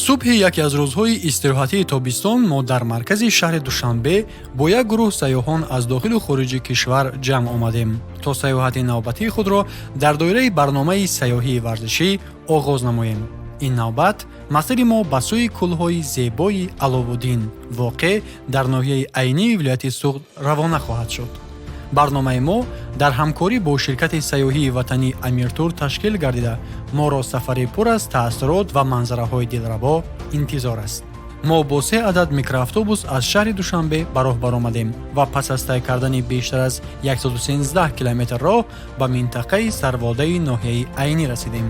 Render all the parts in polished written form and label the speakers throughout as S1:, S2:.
S1: субҳи яке аз рӯзҳои истироҳатии тобистон мо дар маркази шаҳри Душанбе бо як гурӯҳ сайёҳон аз дохилу хориҷи кишвар ҷамъ омадем, то сайёҳати навбатии худро дар доираи барномаи сайёҳии варзишӣ оғоз намоем. ин навбат масири мо ба сӯи кӯлҳои зебои Аловуддин воқеъ дар ноҳияи Айнии вилояти Суғд равона хоҳад шуд. барномаи мо дар ҳамкорӣ бо ширкати сайёҳии ватанӣ Амиртур ташкил гардида моро сафари пур аз таассурот ва манзараҳои дилраво интизор аст. мо бо 3 адад микроавтобус аз шаҳри Душанбе ба роҳ баромадем ва пас аз тай кардани бештар аз 113 километр роҳ ба минтақаи сарводаи ноҳияи Айнӣ расидем.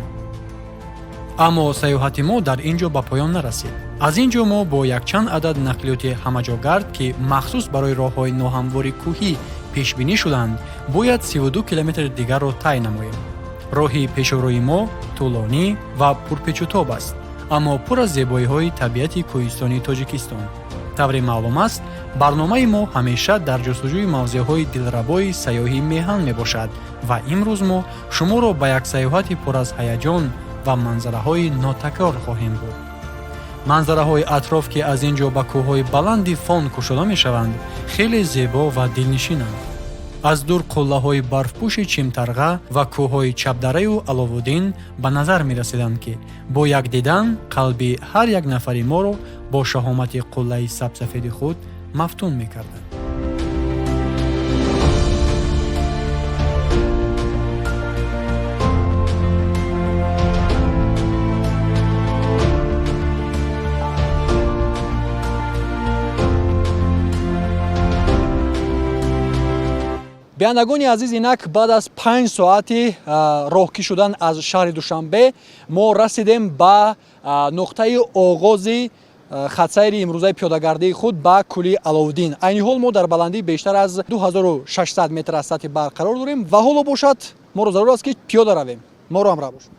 S1: аммо сайёҳати мо дар ин ҷо ба поён нарасид. аз ин ҷо мо бо якчанд адад нақлиёти ҳамаҷогард ки махсус барои роҳҳои ноҳамвори кӯҳӣ пешбинӣ шуданд, бояд 32 километри дигарро тай намоем. роҳи пешурӯи мо тӯлонӣ ва пурпечутоб аст, аммо пур аз зебоиҳои табиати кӯҳистони Тоҷикистон. таври маълум аст, барномаи мо ҳамеша дар ҷустуҷӯи мавзеъҳои дилрабои сайёҳӣ меҳан мебошад ва имрӯз мо шуморо ба як сайёҳати пур аз ҳаяҷон ва манзараҳои нотакрор хоҳем бурд. манзараҳои атроф, ки аз ин ҷо ба кӯҳҳои баланди Фон кушода мешаванд, хеле зебо ва дилнишинанд. аз дур қуллаҳои барфпӯши Чимтарға ва кӯҳҳои Чапдараю Аловуддин ба назар мерасиданд, ки бо як дидан қалби ҳар як нафари моро бо шаҳомати қуллаи сабсафеди худ мафтун мекарданд. биандагони азиз, инак баъд аз 5 соати роҳкӣ шудан аз шаҳри Душанбе мо расидем ба нуқтаи оғози хатсайри имрӯзаи пиёдагардии худ ба кӯли Аловуддин. айни ҳол мо дар баландии бештар аз 2600 метр аз сатҳи бар қарор дорем ва ҳоло бошад моро зарур аст ки пиёда равем. моро ҳамроҳ бошед.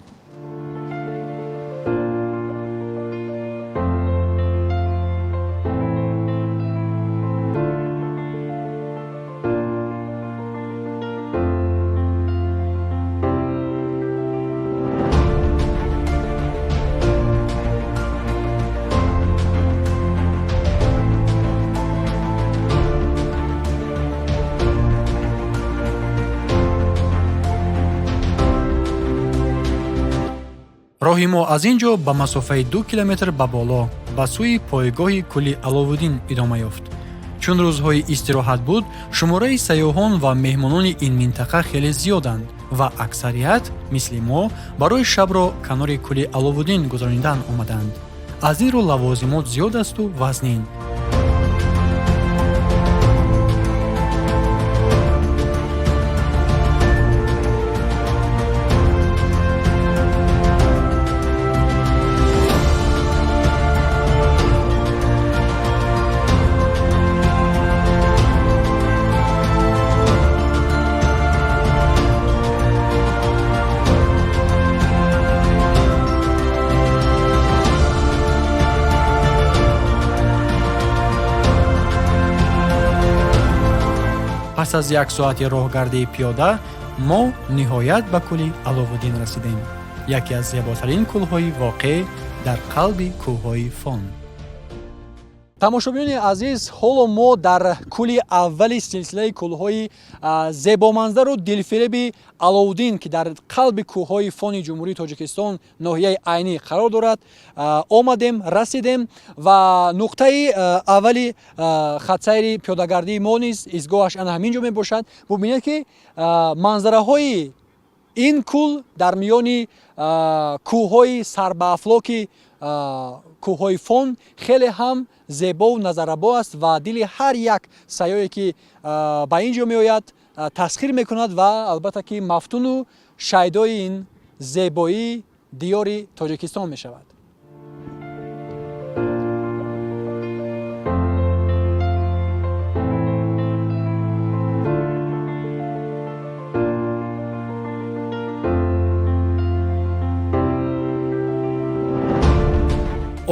S1: роҳи мо аз ин ҷо ба масофаи 2 километр ба боло ба сӯи пойгоҳи кӯли Аловуддин идома ёфт. чун рӯзҳои истироҳат буд, шумораи сайёҳон ва меҳмонони ин минтақа хеле зиёданд ва аксарият мисли мо барои шабро канори кӯли Аловуддин гузаронидан омаданд. аз ин рӯ лавозимот зиёд асту вазнин. пас аз 1 соати роҳгардии пиёда мо ниҳоят ба кӯли Аловуддин расидем, яке аз зеботарин кӯлҳои воқеъ дар қалби кӯҳҳои Фон. тамошобиёни азиз, ҳоло мо дар кӯли аввали силсилаи кӯлҳои зебоманзару дилфиреби Аловуддин, ки дар қалби кӯҳҳои Фони ҷумҳурии Тоҷикистон ноҳияи Айнӣ қарор дорад, омадем, расидем ва нуқтаи аввали хатсайри пиёдагардии мо низ изгоҳаш ана ҳамин ҷо мебошад. бубинед, ки манзараҳои ин кӯл дар миёни кӯҳҳои сарбаафлоки кӯҳҳои Фон хеле ҳам зебову назаррабо аст ва дили ҳар як сайёҳе ки ба ин ҷо меояд тасхир мекунад ва албатта ки мафтуну шайдои ин зебоии диёри Тоҷикистон мешавад.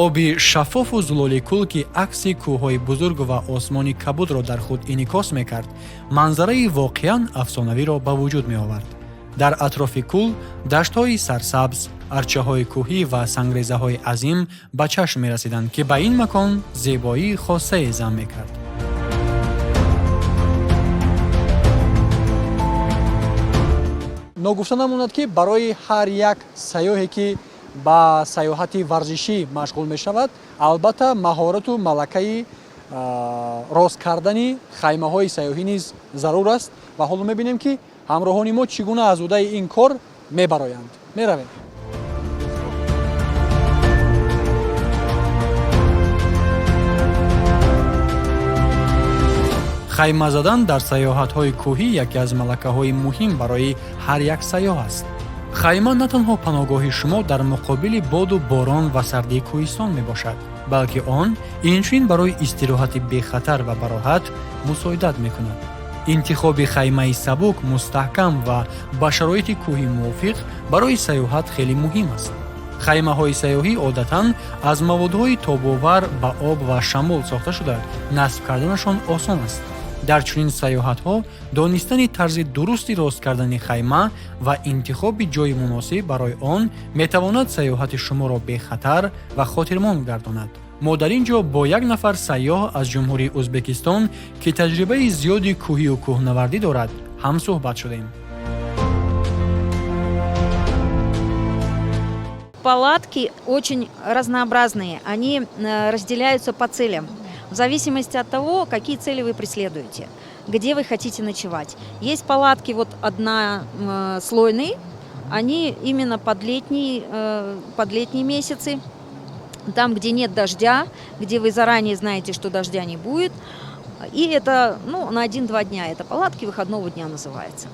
S1: оби шаффофу зулоли кӯл, ки акси кӯҳҳои бузург ва осмони кабудро дар худ инъикос мекард, манзараи воқеан афсонавиро ба вуҷуд меовард. дар атрофи кӯл даштҳои сарсабз, арчаҳои кӯҳӣ ва сангрезаҳои азим ба чашм мерасиданд, ки ба ин макон зебоии хосае зам мекард. ногуфта намонад, ки барои ҳар як сайёҳе, ки ба сайёҳати варзишӣ машғул мешавад, албатта маҳорату малакаи рост кардани хаймаҳои сайёҳӣ низ зарур аст ва ҳоло мебинем, ки ҳамроҳони мо чӣ гуна аз удаи ин кор мебароянд. меравем. хайма задан дар сайёҳатҳои кӯҳӣ яке аз малакаҳои муҳим барои ҳар як сайёҳ аст. хайма на танҳо паноҳгоҳи шумо дар муқобили боду борон ва сардии кӯҳистон мебошад, балки он инчунин барои истироҳати бехатар ва бароҳат мусоидат мекунад. интихоби хаймаи сабук, мустаҳкам ва ба шароити кӯҳӣ мувофиқ барои сайёҳат хеле муҳим аст. хаймаҳои сайёҳӣ одатан аз маводҳои тобовар ба об ва шамол сохта шуда, насб карданашон осон аст. дар чунин сайёҳатҳо донистани тарзи дурусти рост кардани хайма ва интихоби ҷои муносиб барои он метавонад сайёҳати шуморо бехатар ва хотирмон гардонад. мо дар ин ҷо бо як нафар сайёҳ аз ҷумҳурии Ӯзбекистон, ки таҷрибаи зиёди кӯҳию кӯҳнавардӣ дорад, ҳамсуҳбат шудем.
S2: Палатки очень разнообразные, они разделяются по целям. В зависимости от того, какие цели вы преследуете, где вы хотите ночевать. Есть палатки вот однослойные, они именно под летние месяцы, там, где нет дождя, где вы заранее знаете, что дождя не будет. И это на 1-2 дня, это палатки выходного дня называется.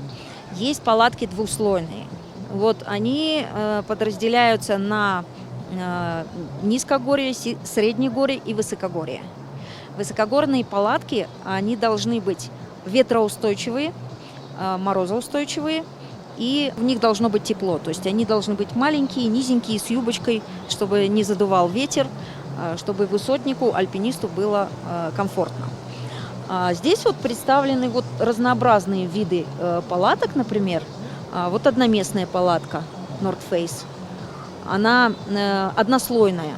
S2: Есть палатки двухслойные. Вот они подразделяются на низкогорье, среднегорье и высокогорье. Высокогорные палатки, они должны быть ветроустойчивые, морозоустойчивые, и в них должно быть тепло. То есть они должны быть маленькие, низенькие, с юбочкой, чтобы не задувал ветер, чтобы высотнику, альпинисту было комфортно. Здесь вот представлены вот разнообразные виды палаток, например. Вот одноместная палатка North Face, она однослойная.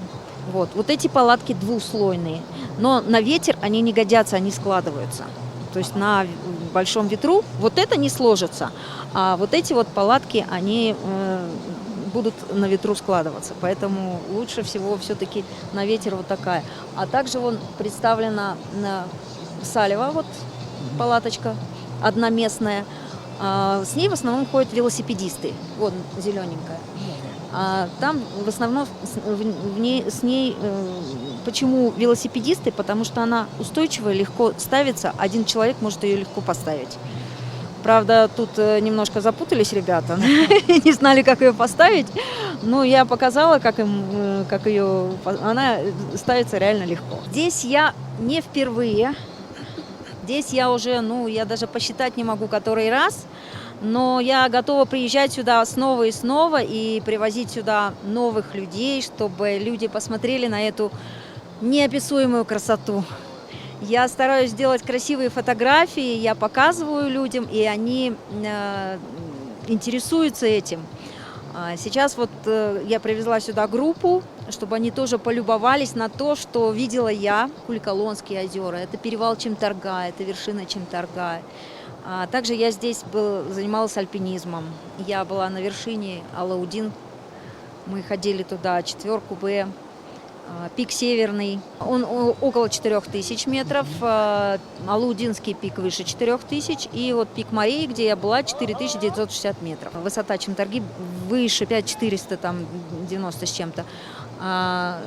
S2: Вот эти палатки двухслойные, но на ветер они не годятся, они складываются. То есть на большом ветру вот это не сложится, а вот эти вот палатки, они будут на ветру складываться. Поэтому лучше всего все-таки на ветер вот такая. А также вон представлена Салева, вот палаточка одноместная. С ней в основном ходят велосипедисты. Вот зелененькая. Там в основном с ней почему велосипедисты? Потому что она устойчивая, легко ставится. Один человек может ее легко поставить. Правда, тут немножко запутались ребята, не знали, как ее поставить. Но я показала, как ее... Она ставится реально легко. Здесь я не впервые. Здесь я уже, я даже посчитать не могу который раз. Но я готова приезжать сюда снова и снова и привозить сюда новых людей, чтобы люди посмотрели на эту неописуемую красоту. Я стараюсь сделать красивые фотографии, я показываю людям, и они интересуются этим. Сейчас вот я привезла сюда группу, чтобы они тоже полюбовались на то, что видела я. Кульколонские озера, это перевал Чемтарга, это вершина Чемтарга. Также я здесь занималась альпинизмом. Я была на вершине Алаудин. Мы ходили туда 4-ку Б, пик Северный. Он около 4000 метров. Алаудинский пик выше 4000. И вот пик Марии, где я была, 4960 метров. Высота Чемтарги выше 5490 с чем-то.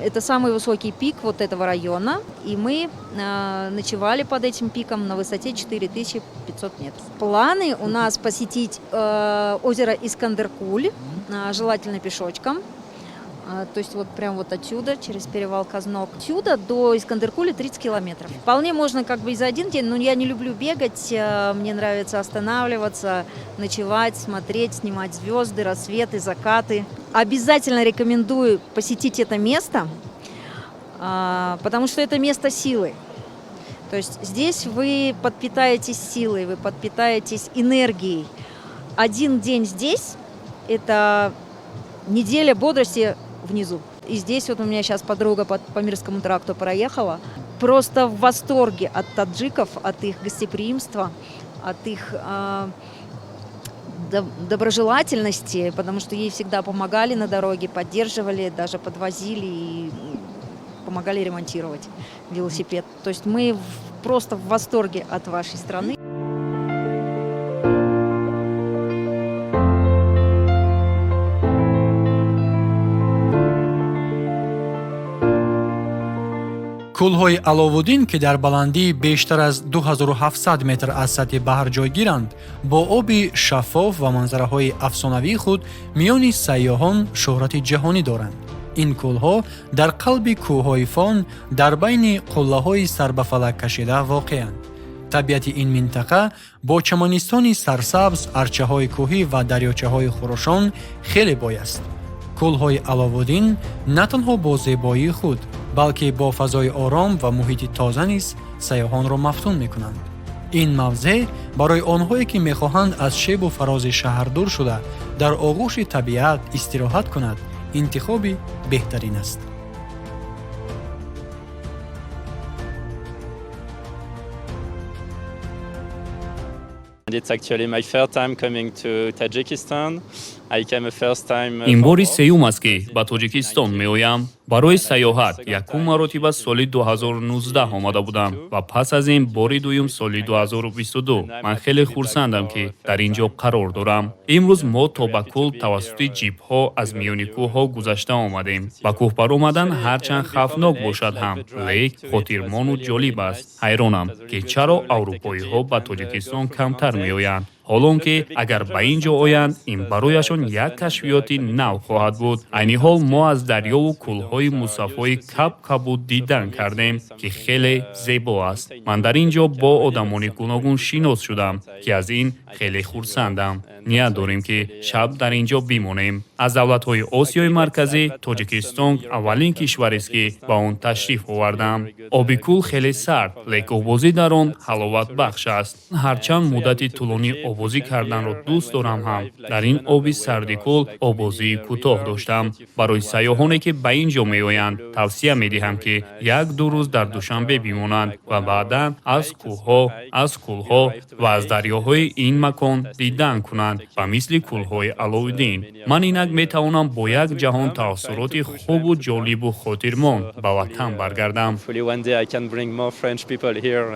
S2: Это самый высокий пик вот этого района, и мы ночевали под этим пиком на высоте 4500 метров. Планы у нас посетить озеро Искандеркуль, желательно пешочком. То есть вот прям вот отсюда, через перевал Казнок. Отсюда до Искандеркуля 30 километров. Вполне можно как бы и за один день, но я не люблю бегать, мне нравится останавливаться, ночевать, смотреть, снимать звезды, рассветы, закаты. Обязательно рекомендую посетить это место, потому что это место силы. То есть здесь вы подпитаетесь силой, вы подпитаетесь энергией. Один день здесь – это неделя бодрости внизу. И здесь вот у меня сейчас подруга по Памирскому тракту проехала. Просто в восторге от таджиков, от их гостеприимства, от их доброжелательности, потому что ей всегда помогали на дороге, поддерживали, даже подвозили и помогали ремонтировать велосипед. То есть мы просто в восторге от вашей страны.
S1: кӯлҳои аловуддин ки дар баландии бештар аз 2700 метр аз сатҳи баҳр ҷойгиранд бо оби шаффоф ва манзараҳои афсонавии худ миёни сайёҳон шӯҳрати ҷаҳонӣ доранд. ин кӯлҳо дар қалби кӯҳҳои фон дар байни қуллаҳои сарбафалак кашида воқеанд. табиати ин минтақа бо чаманистони сарсабз, арчаҳои кӯҳӣ ва дарёчаҳои хурӯшон хеле бой аст. кӯлҳои аловуддин на танҳо бо зебоии худ, балки бо фазои ором ва муҳити тоза низ сайёҳонро мафтун мекунанд. ин мавзеъ барои онҳое ки мехоҳанд аз шебу фарози шаҳр дур шуда дар оғӯши табиат истироҳат кунад, интихоби беҳтарин аст.
S3: It's actually my first time coming to Tajikistan. I came first time.
S4: ин бори сеюм аст ки ба Тоҷикистон меоям. барои саёҳат якум маротиба соли 2019 омада будам ва пас аз ин бори дуюм соли 2022. ман хеле хурсандам ки дар ин ҷо қарор дорам. имрӯз мо то ба кӯл тавассути ҷибҳо аз миёни кӯҳҳо гузашта омадем. ба кӯҳ баромадан ҳарчанд хавфнок бошад ҳам, лек хотирмону ҷолиб аст. ҳайронам ки чаро аврупоиҳо ба Тоҷикистон камтар меоянд. ҳолон ки агар ба ин ҷо оянд, ин барояшон як кашфиёти нав хоҳад буд. айни ҳол мо аз дарёву кӯлҳои мусаффои кабуд дидан кардем ки хеле зебо аст. ман дар ин ҷо бо одамони гуногун шинос шудам ки аз ин хеле хурсандам. ният дорем ки шаб дар ин ҷо бимонем. аз давлатҳои Осиёи марказӣ Тоҷикистон аввалин кишварест ки ба он ташриф овардам. оби кӯл хеле сард, лек обозӣ дар он ҳаловатбахш аст. ҳарчанд муддати тӯлонӣ обозӣ карданро дӯст дорам ҳам, дар ин оби сарди кӯл обозии кӯтоҳ доштам. барои сайёҳоне ки ба ин ҷо меоянд, тавсия медиҳам ки 1-2 рӯз дар Душанбе бимонанд ва баъдан аз кӯҳҳо, аз кӯлҳо ва аз дарёҳои ин макон дидан кунанд ба мисли кӯлҳои Аловуддин. ман инак метавонам бо як ҷаҳон таассуроти хубу ҷолибу хотирмон ба ватан баргардам.
S3: Hopefully one day I can bring more French people here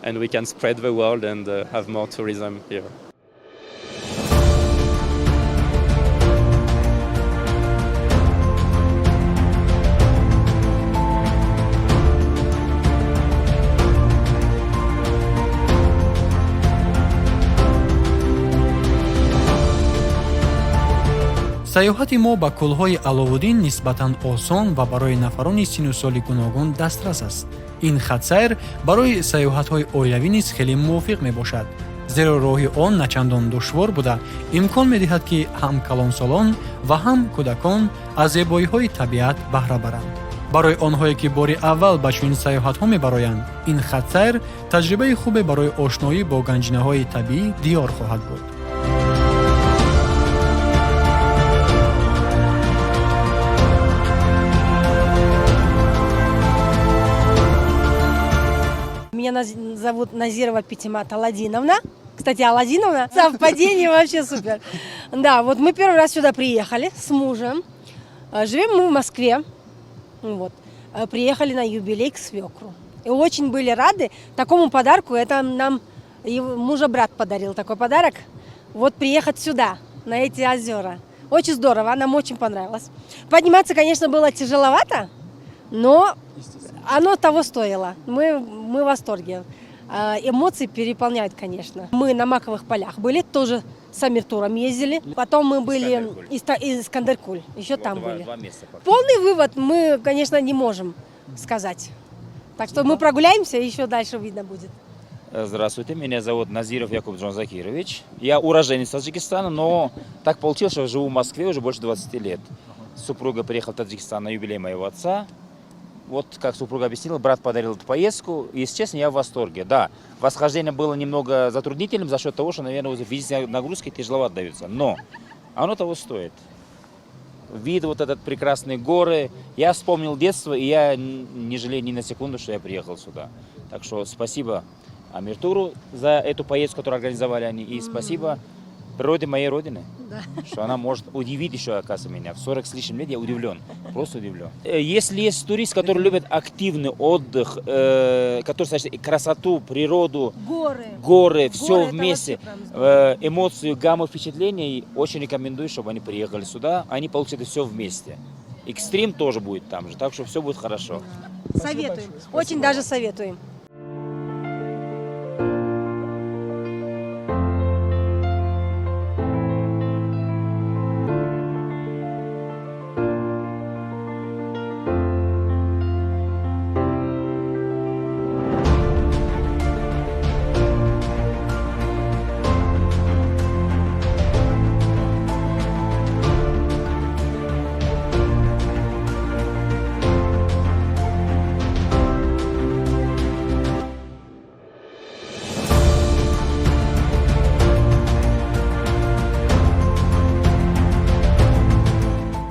S3: and we can spread the world and have more tourism here.
S1: сайёҳати мо ба кӯлҳои Аловуддин нисбатан осон ва барои нафарони сину соли гуногун дастрас аст. ин хатсайр барои сайёҳатҳои оилавӣ низ хеле мувофиқ мебошад, зеро роҳи он начандон душвор буда имкон медиҳад ки ҳам калонсолон ва ҳам кӯдакон аз зебоиҳои табиат баҳра баранд. барои онҳое ки бори аввал ба чунин сайёҳатҳо мебароянд, ин хатсайр таҷрибаи хубе барои ошноӣ бо ганҷинаҳои табиӣ диёр хоҳад буд.
S5: Меня зовут Назирова Петимат Аладдиновна. Кстати, Аладдиновна, совпадение вообще супер. Да, вот мы первый раз сюда приехали с мужем. Живем мы в Москве. Вот. Приехали на юбилей к свекру. И очень были рады такому подарку. Это нам мужа брат подарил такой подарок. Вот приехать сюда, на эти озера. Очень здорово, нам очень понравилось. Подниматься, конечно, было тяжеловато, но оно того стоило. Мы в восторге. Эмоции переполняют, конечно. Мы на Маковых полях были, тоже с Амиртуром ездили. Потом мы были Искандер-Куль, еще там были. Полный вывод мы, конечно, не можем сказать. Так что мы прогуляемся, и еще дальше видно будет.
S6: Здравствуйте, меня зовут Назиров Якуб Джонзакирович. Я уроженец Таджикистана, но так получилось, что живу в Москве уже больше 20 лет. Супруга приехала в Таджикистан на юбилей моего отца. Вот, как супруга объяснила, брат подарил эту поездку. Если честно, я в восторге. Да, восхождение было немного затруднительным за счет того, что, наверное, физические нагрузки тяжеловато даются. Но оно того стоит. вид вот этот прекрасные горы. Я вспомнил детство, и я не жалею ни на секунду, что я приехал сюда. Так что спасибо Амиртуру за эту поездку, которую организовали они, и спасибо природе моей родины, что она может удивить еще, оказывается, меня. В 40 с лишним лет я удивлен, просто удивлен. Если есть турист, который любит активный отдых, который, значит, красоту, природу, горы, все вместе, эмоцию, гамму впечатлений, очень рекомендую, чтобы они приехали сюда, они получат все вместе. Экстрим тоже будет там же, так что все будет хорошо.
S5: Советуем, очень даже советуем.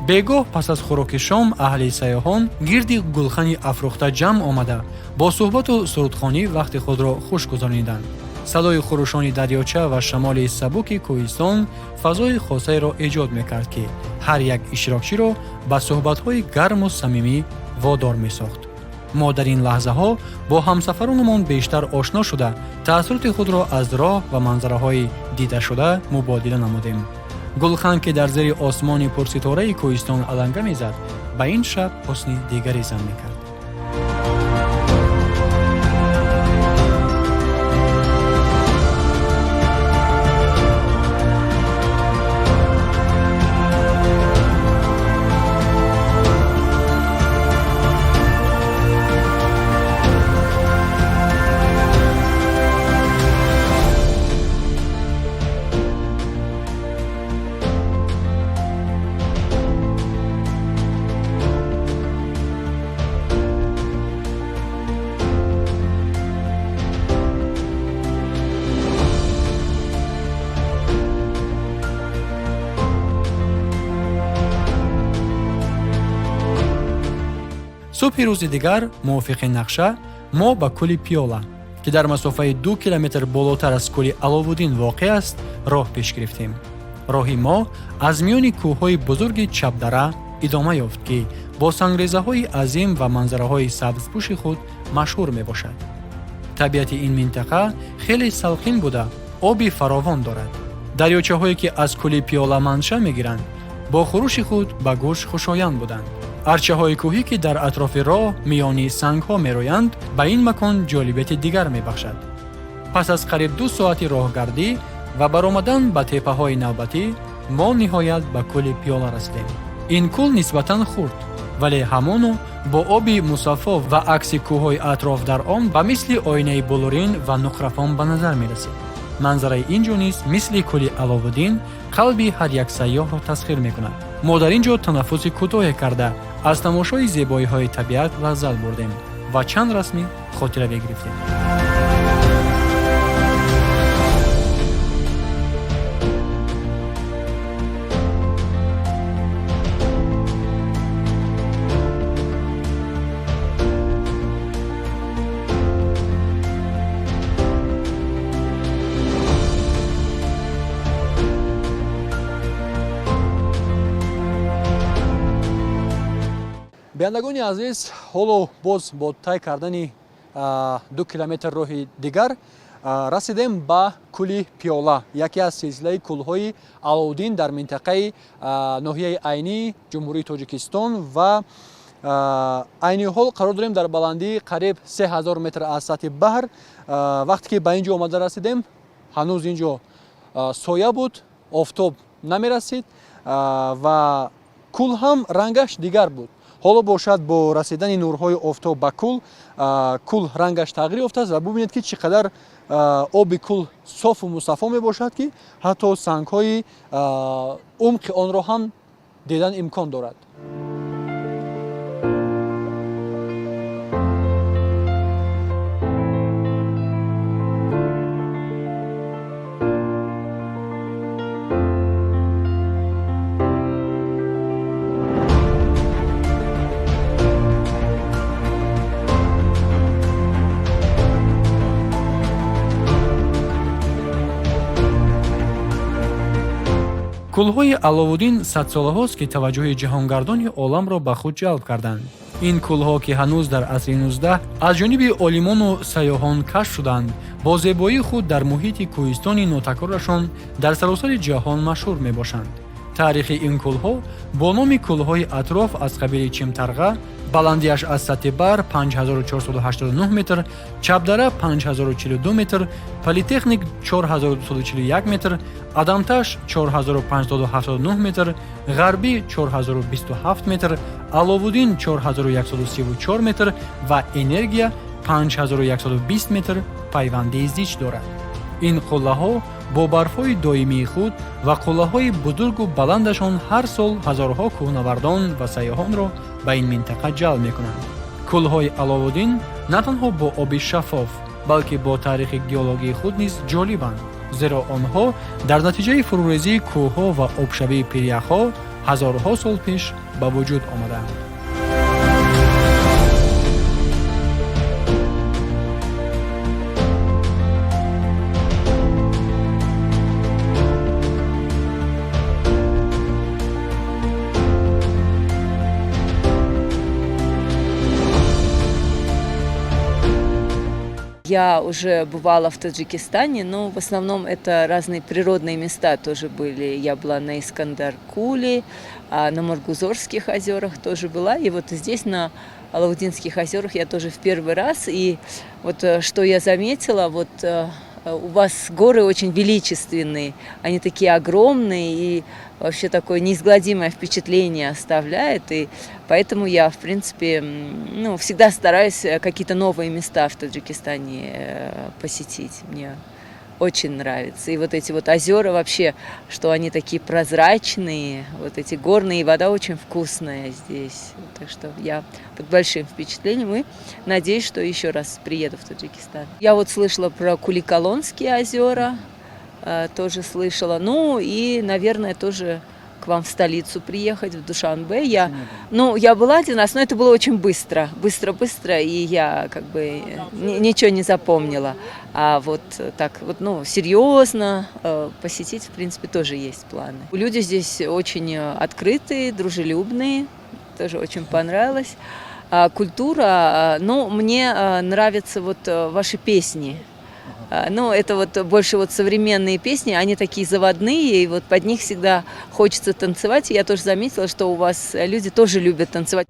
S1: бегоҳ пас аз хӯроки шом аҳли сайёҳон гирди гулхани афрӯхта ҷамъ омада бо суҳбату сурудхонӣ вақти худро хуш гузарониданд. садои хурӯшони дарёча ва шамоли сабуки кӯҳистон фазои хосаеро эҷод мекард, ки ҳар як иштирокчиро ба суҳбатҳои гарму самимӣ водор месохт. мо дар ин лаҳзаҳо бо ҳамсафаронамон бештар ошно шуда таъссуроти худро аз роҳ ва манзараҳои дидашуда мубодила намудем. гулхан ки дар зери осмони пурситораи кӯҳистон аланга мезад, ба ин шаб ҳусни дигаре зан мекард. субҳи рӯзи дигар мувофиқи нақша мо ба кӯли пиёла ки дар масофаи 2 километр болотар аз кӯли аловуддин воқеъ аст роҳ пеш гирифтем. роҳи мо аз миёни кӯҳҳои бузурги чапдара идома ёфт, ки бо сангрезаҳои азим ва манзараҳои сабзпӯши худ машҳур мебошад. табиати ин минтақа хеле салқин буда оби фаровон дорад. дарёчаҳое ки аз кӯли пиёла манша мегиранд бо хурӯши худ ба гӯш хушоянд буданд. арчаҳои кӯҳӣ ки дар атрофи роҳ миёни сангҳо мероянд ба ин макон ҷолибияти дигар мебахшад. пас аз қариб 2 соати роҳгардӣ ва баромадан ба теппаҳои навбатӣ мо ниҳоят ба кӯли пиёла расидем. ин кӯл нисбатан хурд, вале ҳамоно бо оби мусаффо ва акси кӯҳҳои атроф дар он ба мисли оинаи булурин ва нуқрафон ба назар мерасед. манзараи ин ҷо низ мисли кӯли аловуддин қалби ҳар як сайёҳро тасхир мекунад. мо дар ин ҷо танаффуси кӯтоҳе карда аз тамошои зебоиҳои табиат лаззат бурдем ва чанд расми хотиравӣ гирифтем. биандагони азиз, ҳоло боз бо тай кардани 2 километр роҳи дигар расидем ба кӯли пиёла, яке аз силсилаи кӯлҳои аловуддин дар минтақаи ноҳияи айнии ҷумҳурии тоҷикистон ва айни ҳол қарор дорем дар баландии қариб 3000 метр аз сатҳи баҳр. вақте ки ба ин ҷо омада расидем, ҳанӯз ин ҷо соя буд, офтоб намерасид ва кӯл ҳам рангаш дигар буд. ҳоло бошад бо расидани нурҳои офтоб ба кӯл рангаш тағйир ёфтааст ва бубинед ки чӣ қадар оби кӯл софу мусаффо мебошад, ки ҳатто сангҳои умқи онро ҳам дидан имкон дорад. кӯлҳои аловуддин садсолаҳост ки таваҷҷӯҳи ҷаҳонгардони оламро ба худ ҷалб карданд. ин кӯлҳо ки ҳанӯз дар асри 19 аз ҷониби олимону сайёҳон кашф шуданд, бо зебоии худ дар муҳити кӯҳистони нотакрорашон дар саросари ҷаҳон машҳур мебошанд. таърихи ин кӯлҳо бо номи кӯлҳои атроф аз қабили чимтарға, баландиаш аз сатҳи бар 5489 метр, чапдара 5042 метр, политехник 4241 метр, адамташ 4579 метр, ғарбӣ 4027 метр, аловуддин 4134 метр ва энергия 5120 метр пайванди зич дорад. ин қуллаҳо бо барфҳои доимии худ ва қуллаҳои бузургу баландашон ҳар сол ҳазорҳо кӯҳнавардон ва сайёҳонро ба ин минтақа ҷалб мекунанд. кӯлҳои аловуддин на танҳо бо оби шаффоф, балки бо таърихи геологии худ низ ҷолибанд, зеро онҳо дар натиҷаи фурӯрезии кӯҳҳо ва обшавии пиряхҳо ҳазорҳо сол пеш ба вуҷуд омадаанд.
S7: Я уже бывала в Таджикистане, но в основном это разные природные места тоже были. Я была на Искандар-Куле, на Моргузорских озерах тоже была. И вот здесь, на Алаудинских озерах, я тоже в первый раз. И вот что я заметила, вот у вас горы очень величественные, они такие огромные, и вообще такое неизгладимое впечатление оставляет. И поэтому я, в принципе, всегда стараюсь какие-то новые места в Таджикистане посетить. Мне очень нравится. И вот эти вот озера вообще, что они такие прозрачные, вот эти горные, и вода очень вкусная здесь. Так что я под большим впечатлением и надеюсь, что еще раз приеду в Таджикистан. Я вот слышала про Куликолонские озера, тоже слышала. Ну и, наверное, тоже к вам в столицу приехать, в Душанбе. Я была один раз, но это было очень быстро, и я как бы ничего не запомнила. А вот так вот, серьезно посетить, в принципе, тоже есть планы. Люди здесь очень открытые, дружелюбные, тоже очень понравилось. Культура, мне нравятся вот ваши песни. Это вот больше вот современные песни, они такие заводные, и вот под них всегда хочется танцевать. И я тоже заметила, что у вас люди тоже любят танцевать.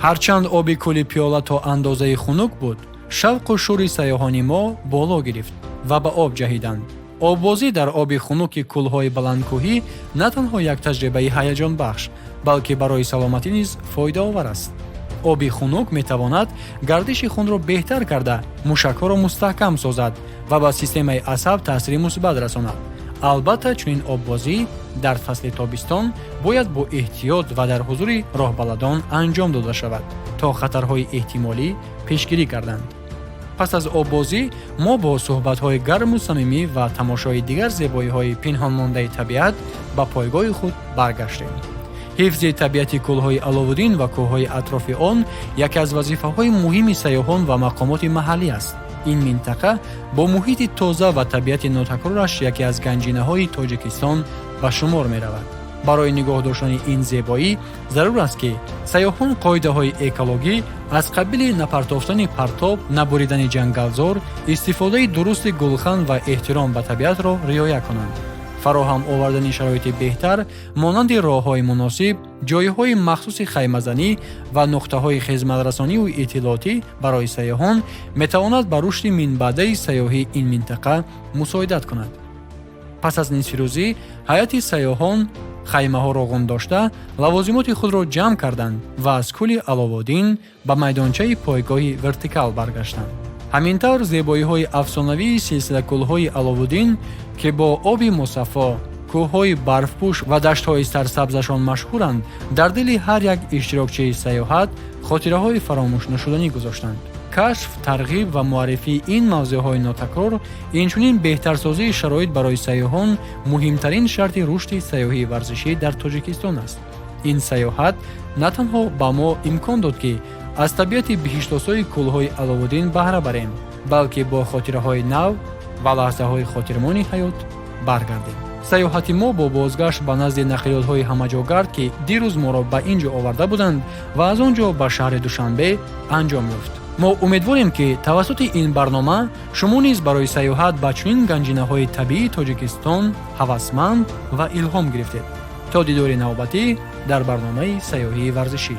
S1: ҳарчанд оби кӯли пиёла то андозаи хунук буд, шавқу шӯри сайёҳони мо боло гирифт ва ба об ҷаҳиданд. оббозӣ дар оби хунуки кӯлҳои баландкӯҳӣ на танҳо як таҷрибаи ҳаяҷонбахш, балки барои саломатӣ низ фоидаовар аст. оби хунук метавонад гардиши хунро беҳтар карда, мушакҳоро мустаҳкам созад ва ба системаи асаб таъсири мусбат расонад. албатта чунин оббозӣ дар фасли тобистон бояд бо эҳтиёт ва дар ҳузури роҳбаладон анҷом дода шавад, то хатарҳои эҳтимолӣ пешгирӣ гарданд. пас аз оббозӣ мо бо суҳбатҳои гарму самимӣ ва тамошои дигар зебоиҳои пинҳонмондаи табиат ба пойгоҳи худ баргаштем. ҳифзи табиати кӯлҳои аловуддин ва кӯҳҳои атрофи он яке аз вазифаҳои муҳими сайёҳон ва мақомоти маҳаллӣ аст. ин минтақа бо муҳити тоза ва табиати нотакрораш яке аз ганҷинаҳои Тоҷикистон ба шумор меравад. барои нигоҳ доштани ин зебоӣ зарур аст ки сайёҳон қоидаҳои экологӣ аз қабили напартофтани партоб, набуридани ҷангалзор, истифодаи дурусти гулхан ва эҳтиром ба табиатро риоя кунанд. фароҳам овардани шароити беҳтар монанди роҳҳои муносиб, ҷойҳои махсуси хаймазанӣ ва нуқтаҳои хизматрасонию иттилоотӣ барои сайёҳон метавонад ба рушди минбаъдаи сайёҳии ин минтақа мусоидат кунад. пас аз нисфирӯзӣ ҳайати сайёҳон хаймаҳоро ғундошта лавозимоти худро ҷамъ карданд ва аз кӯли аловуддин ба майдончаи пойгоҳи вертикал баргаштанд. ҳамин тавр зебоиҳои афсонавии силсилакӯлҳои аловуддин ки бо оби мусаффо, кӯҳҳои барфпӯш ва даштҳои сарсабзашон машҳуранд, дар дили ҳар як иштирокчии сайёҳат хотираҳои фаромӯшнашуданӣ гузоштанд. кашф, тарғиб ва муаррифии ин мавзеъҳои нотакрор, инчунин беҳтарсозии шароит барои сайёҳон муҳимтарин шарти рушди сайёҳии варзишӣ дар Тоҷикистон аст. ин сайёҳат на танҳо ба мо имкон дод ки аз табиати биҳиштосои кӯлҳои Аловуддин баҳра барем, балки бо хотираҳои нав ва лаҳзаҳои хотирмони ҳаёт баргардем. сайёҳати мо бо бозгашт ба назди нақлиётҳои ҳамаҷогард, ки дирӯз моро ба ин ҷо оварда буданд ва аз он ҷо ба шаҳри Душанбе анҷом ёфт. мо умедворем ки тавассути ин барнома шумо низ барои сайёҳат ба чунин ганҷинаҳои табиии Тоҷикистон ҳавасманд ва илҳом гирифтед. то дидори навбатӣ дар барномаи сайёҳии варзишӣ.